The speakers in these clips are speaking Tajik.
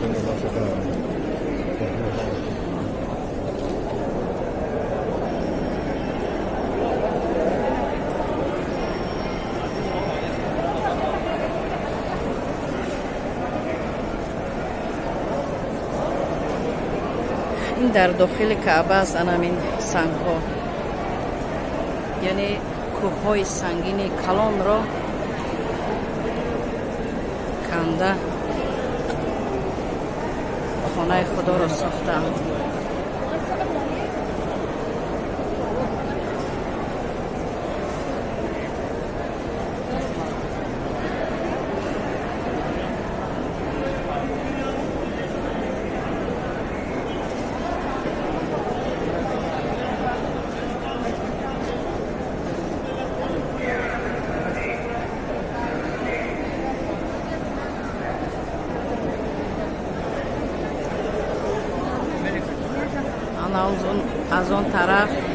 Ин дар дохили Каъба аст, анамин сангҳо, яъне кӯҳҳои сангини калонро канда хонаи худоро сохтаанд.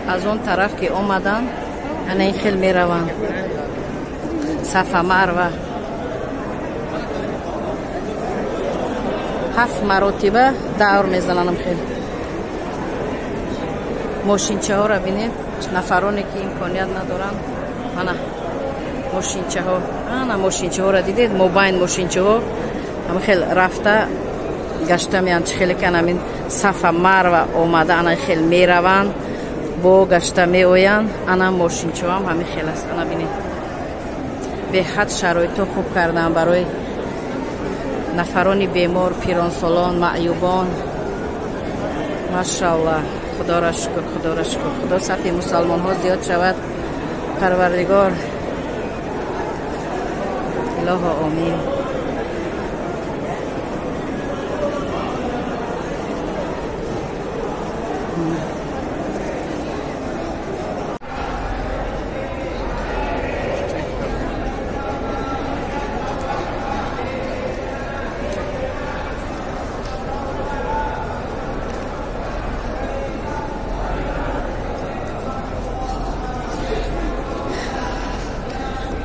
Аз он тараф ки омаданд, ана ин хел мераванд, Сафа Марва ҳафт маротиба давр мезананд. Хел мошинчаҳоро бинед, нафароне ки имконият надоранд, ана мошинчаҳо, ана мошинчаҳоро дидед, мобайн мошинчаҳо ҳама хел рафта гашта меянд. Чӣ хеле ки анамин Сафа Марва омада, ана хел мераванд, бо гашта меоянд. Ана мошинчаҳоам ҳамин хел аст. Ана бинед, беҳад шароитҳо хуб карданд барои нафарони бемор, пиронсолон, маъюбон. Машааллах, худоро шукр, худоро шукр. Худо сафи мусалмонҳо зиёд шавад, Парвардигор, илоҳо, омин.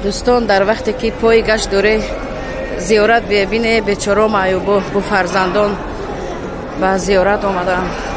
Дӯстон, дар вақте ки пои гашт доре, зиёрат бибине, бечоро, маъюбо бо фарзандон ба зиёрат омаданд.